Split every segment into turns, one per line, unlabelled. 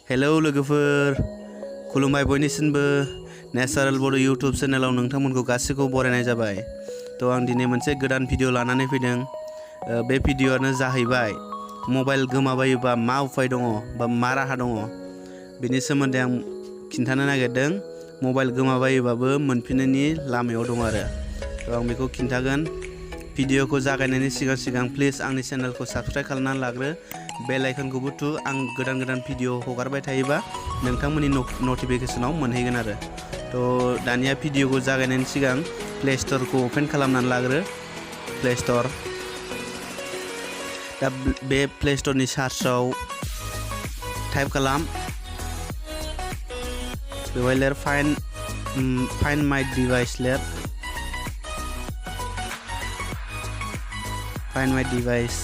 Hello लोगोफोर खुलुमबाय बयनिसिमबो नेचारेल बड' यूट्यूब चेनेलाव नोंथांमोनखौ गासैखौबो बरायनाय जाबाय। तो आं दिनै मोनसे गोदान भिडिअ लानानै फैदों। बे भिडिअआनो जाहैबाय मबाइल गोमाबायोबा मा उपाय दङ बा मा राहा दङ बेनि सोमोन्दै आं खिन्थानो नागिरदों। मबाइल गोमाबायोबाबो मोनफिननायनि लामायाव दं आरो तो आं बेखौ खिन्थागोन। भिडिअखौ जागायनायनि सिगां प्लिज आंनि चेनेलखौ साबस्क्राइब खालामनानै लाग्रो, बेल आइकनखौबो थु। आं गोदान भिडिअ हगारबाय थायोबा नोंथांमोननि नटिफिकेशनाव मोनहैगोन आरो। तो दानिया भिडिअखौ जागायनायनि सिगां प्ले स्टोरखौ ओपन खालामनानै लाग्रो। प्ले स्टोर दा बे प्ले स्टोरनि सार्चआव टाइप खालाम बेवहाय लिर फाइन्ड माय डिवाइस लिर। फाइन्ड माय डिवाइस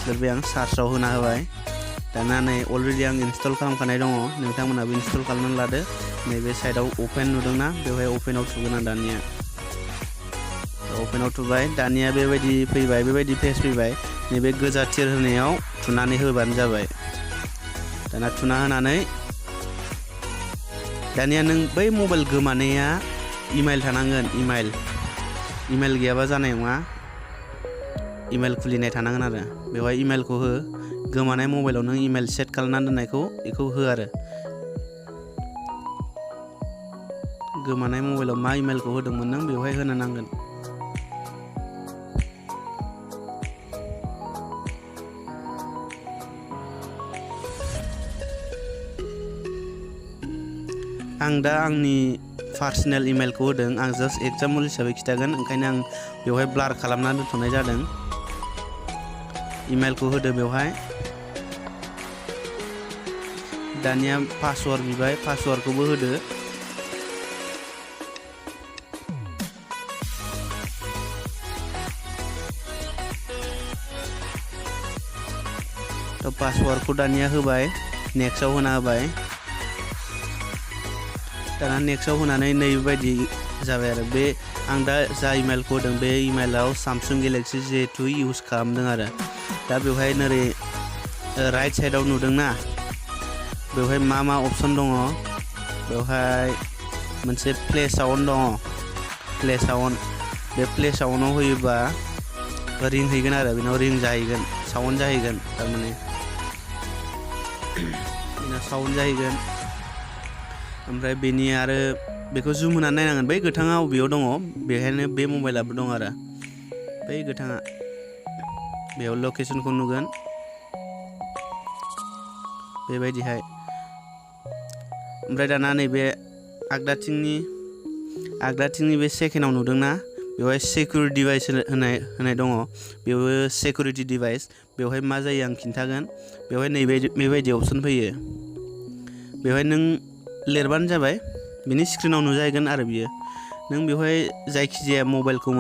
लिरबाय आं सार्चआव होना होबाय। दाना नै अलरेडि आं इनस्टल खालामखानाय दङ, नोंथांमोनाबो इनस्टल खालामनानै लादो। नैबे साइडआव अपेन नुदोंना, बेवहाय अपेनाव थुगोन आं दानिया। अपेनाव थुबाय, दानिया बेबायदि फैबाय, बेबायदि पेज फैबाय। नैबे गोजा थिर होनायाव थुनानै होबानो जाबाय। दाना थुना होनानै दानिया नों बै मबाइल गोमानाया इमेल थानांगोन। इमेल गैयाबा जानाय नङा। इमेल खुलिनाय थानांगोन आरो बेवहाय इमेलखौ हो। गोमानाय मबाइलाव नों इमेल सेट खालामनानै दोननायखौ बेखौ हो आरो। गोमानाय मबाइलाव मा इमेलखौ होदोंमोन नों बेवहाय होनो नांगोन। आं दा आंनि पार्सनेल इमेलखौ होदों। आं जास्ट एग्जाम्पल हिसाबै खिथागोन, ओंखायनो आं बेवहाय ब्लार खालामनानै दोनथ'नाय जादों। इमेलखौ होदो बेवहाय। दानिया पासवार्ड बिबाय, पासवार्डखौबो होदो। तो पासवार्डखौ दानिया होबाय, नेक्स्टआव होना होबाय। दाना नेक्स्टआव होनानै नैबायदि जाबाय आरो। बे आं दा जा इमेलखौ होदों बे इमेलाव सामसुं गेलेक्सि J2 इउज खालामदों आरो। दा बेवहाय नोरै राइट साइडआव नुदोंना, बेवहाय मा अपसन दङ। बेवहाय मोनसे प्ले साउन्ड दङ, प्ले साउन्ड। बे प्ले साउन्डआव होयोबा रिं हैगोन आरो, बेनाव रिं जाहैगोन, साउन्ड जाहैगोन थारमाने। बेना साउन्ड जाहैगोन। ओमफ्राय बेनि आरो बेखौ जुम होनानै नायनांगोन, बै गोथाङा बबेयाव दङ बेहायनो बे मबाइलाबो दं आरो। बै गोथाङा बेयाव लकेसनखौ नुगोन बेबायदिहाय। ओमफ्राय दाना नैबे आगदाथिंनि बे सेकेन्डआव नुदोंना, बेवहाय सिकिउरिटि डिभाइस होनाय दङ। बेबो सिकिउरिटि डिभाइस। बेवहाय मा जायो आं खिन्थागोन। बेवहाय बेबायदि अपसन फैयो। बेवहाय नों लिरबानो जाबाय, बिनि स्क्रिनाव नुजाहैगोन आरो बियो। नों बेवहाय जायखिजाया मबाइलखौ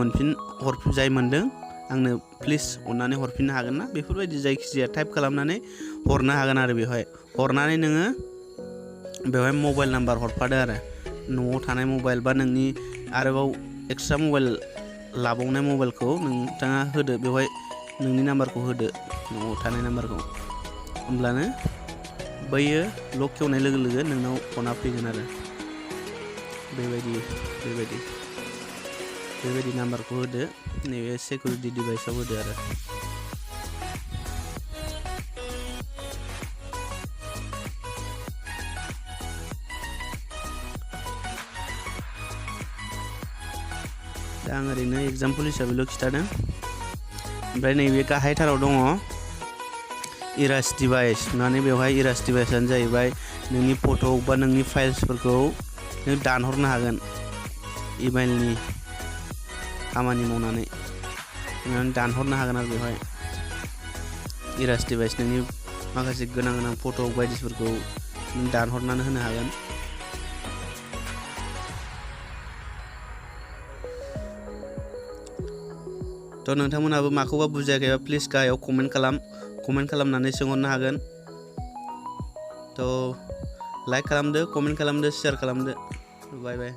जाय मोनदों आंनो प्लिज अननानै हरफिननो हागोन ना, बेफोरबायदि जायखिजाया टाइप खालामनानै हरनो हागोन आरो। बेवहाय हरनानै नोङो बेवहाय मबाइल नाम्बार हरफादो आरो। न'आव थानाय मबाइल बा नोंनि आरोबाव एक्सट्रा मबाइल लाबावनाय मबाइलखौ नोंथाङा होदो। बेवहाय नोंनि नाम्बारखौ होदो, न'आव थानाय नाम्बारखौ। होमब्लानो बैयो लक खेवनाय लोगो लोगो नोंनाव फना फैगोन आरो। बेबायदि नाम्बारखौ होदो, नैबे सिकिउरिटि डिभाइसआव होदो आरो। दा आं ओरैनो एग्जाम्पल हिसाबैल' खिथादों। ओमफ्राय नैबे गाहायथाराव दङ इराज डिभाइस। माने बेवहाय इराज डिभाइसआनो जाहैबाय नोंनि फट' बा नोंनि फाइल्सफोरखौ नों दानहरनो हागोन। इमेलनि खामानि मावनानै नों दानहरनो हागोन आरो। बेवहाय इराज डिभाइस नोंनि माखासे गोनां फट' बायदिफोरखौ नों दानहरनानै होनो हागोन। तो नोंथांमोनहाबो माखौबा बुजियाखैबा प्लिज गाहायाव कमेन्ट खालामनानै सोंहरनो हागोन। तो लाइक खालामदो, कमेन्ट खालामदो, शेयार खालामदो। बाय बाय।